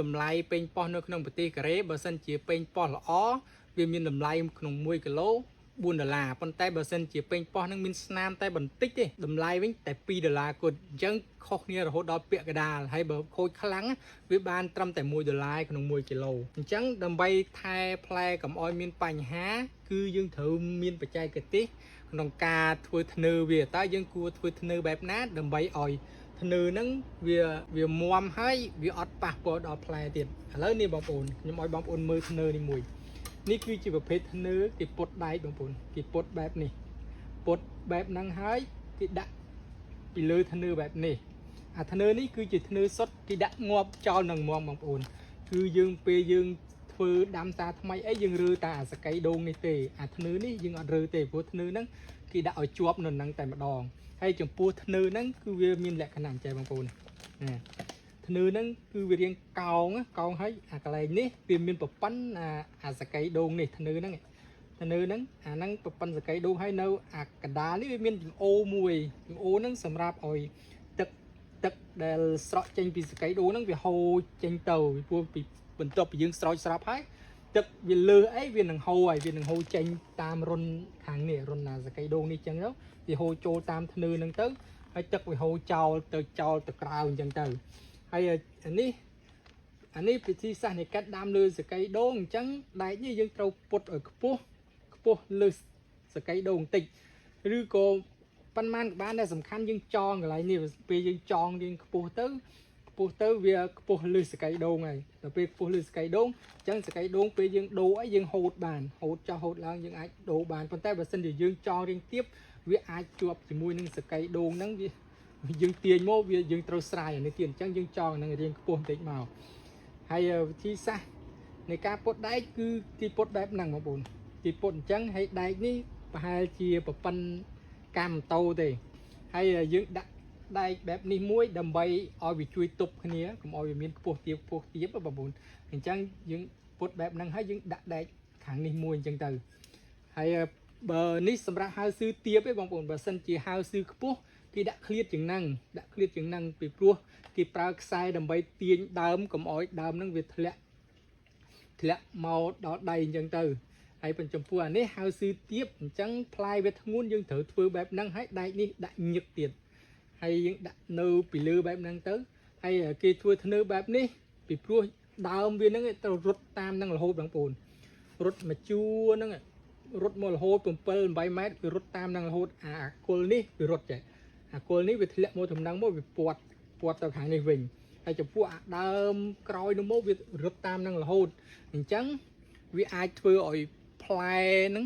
តម្លៃប៉េងប៉ោះនៅក្នុងប្រទេសកូរ៉េបើសិនជាប៉េងប៉ោះល្អវាមានតម្លៃក្នុង1គីឡូ4ដុល្លារប៉ុន្តែបើសិនជាប៉េងប៉ោះនឹងមានស្នាមតែបន្តិចទេតម្លៃវិញតែ2ដុល្លារគត់អញ្ចឹងខុសគ្នារហូតដល់ពាក់កណ្ដាលហើយបើខូចខ្លាំងវាបានត្រឹមតែ1ដុល្លារក្នុង1គីឡូអញ្ចឹងដើម្បីថែផ្លែកុំឲ្យមានបញ្ហា គឺយើងត្រូវមានបច្ចេកទេសក្នុងការធ្វើធ្នើវាតើយើងគួរធ្វើធ្នើបែបណាដើម្បីឲ្យធ្នើហ្នឹងវាវាមាំហើយវាអត់ប៉ះពាល់ដល់ផ្លែទៀតឥឡូវនេះបងប្អូនខ្ញុំឲ្យបងប្អូនមើលធ្នើនេះមួយនេះគឺជាប្រភេទធ្នើគេពត់ដែកបងប្អូនគេពត់បែបនេះពត់បែបហ្នឹងហើយគេដាក់ពីលើធ្នើបែបនេះអាធ្នើនេះគឺជាធ្នើសុទ្ធគេដាក់ងាប់ចោលនឹងមាំបងប្អូនគឺយើងពេលយើងធ្វើដាំសាថ្មីអីយើងរើតែអាសកៃដូងនេះទេអាធ្នើនេះយើងអត់រើទេព្រោះធ្នើហ្នឹងគេដាក់ឲ្យជាប់នៅហ្នឹងតែម្ដងហើយចំពោះធ្នើហ្នឹងគឺវាមានលក្ខណៈអញ្ចឹងបងប្អូនណាធ្នើហ្នឹងគឺវារាងកោងកោងហើយអាកន្លែងនេះវាមានប្រប៉ុនអាអាសកៃដូងនេះធ្នើហ្នឹងធ្នើហ្នឹងអាហ្នឹងប្រប៉ុនសកៃដូងហើយនៅអាកណ្ដាលនេះវាមានចង្អូមួយចង្អូហ្នឹងសម្រាប់ឲ្យទឹកទឹកដែលស្រក់ចេញពីសកៃដូងហ្នឹងវាហូរចេញទៅពីព្រោះពីបន្ទាប់ពីយើងស្រោចស្រពហើយទឹកវាលើសអីវានឹងហូរហើយវានឹងហូរចេញតាមរុនខាងនេះរុនណាសកៃដូងនេះចឹងទៅវាហូរចូលតាមធ្នើហ្នឹងទៅហើយទឹកវាហូរចោលទៅចោលទៅក្រៅអញ្ចឹងទៅហើយអានេះអានេះពិធីសាស្ត្រនៃកាត់ដាំលើសកៃដូងអញ្ចឹងដែកនេះយើងត្រូវពត់ឲ្យខ្ពស់ខ្ពស់លើសកៃដូងបន្តិចឬក៏ប៉ុន្មានក៏បានដែរសំខាន់យើងចងកន្លែងនេះពេលយើងចងយើងខ្ពស់ទៅខ្ពស់ទៅវាខ្ពស់លើសកៃដូងហើយដល់ពេលខ្ពស់លើសកៃដូងអញ្ចឹងសកៃដូងពេលយើងដូរអីយើងហូតបានហូតចោះហូតឡើងយើងអាចដូរបានប៉ុន្តែបើសិនជាយើងចងរៀងទៀបវាអាចជាប់ជាមួយនឹងសកៃដូងហ្នឹងវាយើងទាញមកវាយើងត្រូវស្រាយអានេះទៀតអញ្ចឹងយើងចងអាហ្នឹងរៀងខ្ពស់បន្តិចមកហើយវិធីសាស្ត្រនៃការពត់ដែកគឺទីពត់បែបហ្នឹងបងប្អូនទីពត់អញ្ចឹងហើយដែកនេះប្រហែលជាប្រប៉ិនកាមម៉ូតូទេហើយយើងដាក់ដែកបែបនេះមួយដើម្បីឲ្យវាជួយទប់គ្នាកុំឲ្យវាមានខ្ពស់ទាបខ្ពស់ទាបបងប្អូនអញ្ចឹងយើងពត់បែបហ្នឹងហើយយើងដាក់ដែកខាងនេះមួយអញ្ចឹងទៅហើយបើនេះសម្រាប់ហៅស៊ឺទាបឯងបងប្អូនបើសិនជាហៅស៊ឺខ្ពស់គេដាក់ឃ្លាតជាងហ្នឹងដាក់ឃ្លាតជាងហ្នឹងពីព្រោះគេប្រើខ្សែដើម្បីទាញដើមកុំឲ្យដើមហ្នឹងវាធ្លាក់ធ្លាក់មកដល់ដៃអញ្ចឹងទៅហើយបញ្ចំពោះអានេះហៅស៊ឺទាបអញ្ចឹងផ្លែវាធ្ងន់យើងត្រូវធ្វើបែបហ្នឹងហើយដែកនេះដាក់ញឹកទៀតហើយយើងដាក់នៅពីលើបែបហ្នឹងទៅហើយគេធ្វើធ្នើបែបនេះពីព្រោះដើមវាហ្នឹងត្រូវរត់តាមហ្នឹងរហូតបងប្អូនរត់មកជួរហ្នឹងរត់មករហូត7 8ម៉ែត្រវារត់តាមហ្នឹងរហូតអាគល់នេះវារត់ចេះអាគល់នេះវាធ្លាក់មកតំណឹងមកវាពាត់ពាត់ទៅខាងនេះវិញហើយចំពោះអាដើមក្រោយនោះមកវារត់តាមហ្នឹងរហូតអញ្ចឹងវាអាចធ្វើឲ្យផ្លែហ្នឹង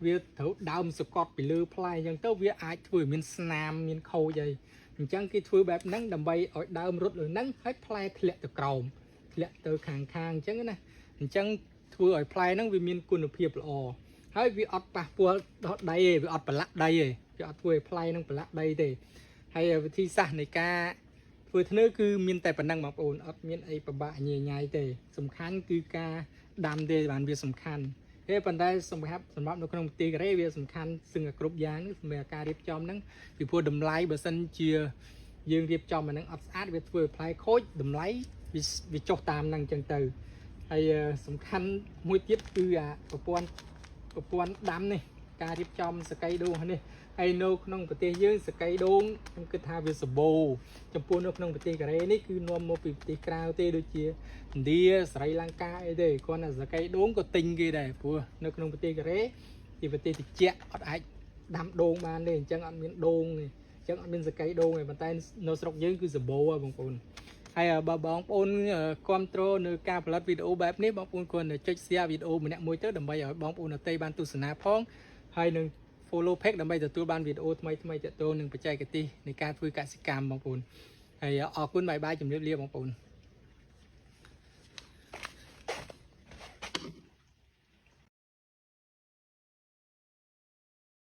វាត្រូវដើមសកត់ពីលើផ្លែអញ្ចឹងទៅវាអាចធ្វើឲ្យមានស្នាមមានខូចអីអញ្ចឹងគេធ្វើបែបហ្នឹងដើម្បីឲ្យដើមរត់លើហ្នឹងហើយផ្លែធ្លាក់ទៅក្រោមធ្លាក់ទៅខាងខាងអញ្ចឹងណាអញ្ចឹងធ្វើឲ្យផ្លែហ្នឹងវាមានគុណភាពល្អហើយវាអត់ប៉ះពាល់ដល់ដីទេវាអត់ប្រឡាក់ដីទេវាអត់ធ្វើឲ្យផ្លែហ្នឹងប្រឡាក់ដីទេហើយវិធីសាស្ត្រនៃការធ្វើធ្នើគឺមានតែប៉ុណ្ណឹងបងប្អូនអត់មានអីពិបាកញ៉ៃញ៉ៃទេសំខាន់គឺការដាំទេបានវាសំខាន់ទេប៉ុន្តែសម្រាប់សម្រាប់នៅក្នុងប្រទេសកូរ៉េវាសំខាន់សឹងតែគ្រប់យ៉ាងសម្រាប់ការរៀបចំហ្នឹងពីព្រោះតម្លៃបើសិនជាយើងរៀបចំអាហ្នឹងអត់ស្អាតវាធ្វើឲ្យផ្លែខូចតម្លៃវាវាចុះតាមហ្នឹងអញ្ចឹងទៅហើយសំខាន់មួយទៀតគឺអាប្រព័ន្ធប្រព័ន្ធដាំនេះការរៀបចំសកៃដូងនេះហើយនៅក្នុងប្រទេសយើងសកៃដូងខ្ញុំគិតថាវាសម្បូរចំពោះនៅក្នុងប្រទេសកូរ៉េនេះគឺនាំមកពីប្រទេសក្រៅទេដូចជាឥណ្ឌាស្រីលង្កាអីទេគ្រាន់តែសកៃដូងក៏ទិញគេដែរព្រោះនៅក្នុងប្រទេសកូរ៉េជាប្រទេសត្រជាក់អត់អាចដាំដូងបានទេអញ្ចឹងអត់មានដូងទេអញ្ចឹងអត់មានសកៃដូងទេប៉ុន្តែនៅស្រុកយើងគឺសម្បូរហើយបងប្អូនហើយបើបងប្អូនគ្រប់គ្រងនៅការផលិតវីដេអូបែបនេះបងប្អូនគ្រាន់តែចុច share វីដេអូម្នាក់មួយទៅដើម្បីឲ្យបងប្អូនដទៃបានទស្សនាផងហើយនឹង follow page ដើម្បីទទួលបានវីដេអូថ្មីថ្មីទាក់ទងនឹងបច្ចេកទេសនៃការធ្វើកសិកម្មបងប្អូនហើយអរគុណ bye bye ជម្រាបលាបងប្អូន។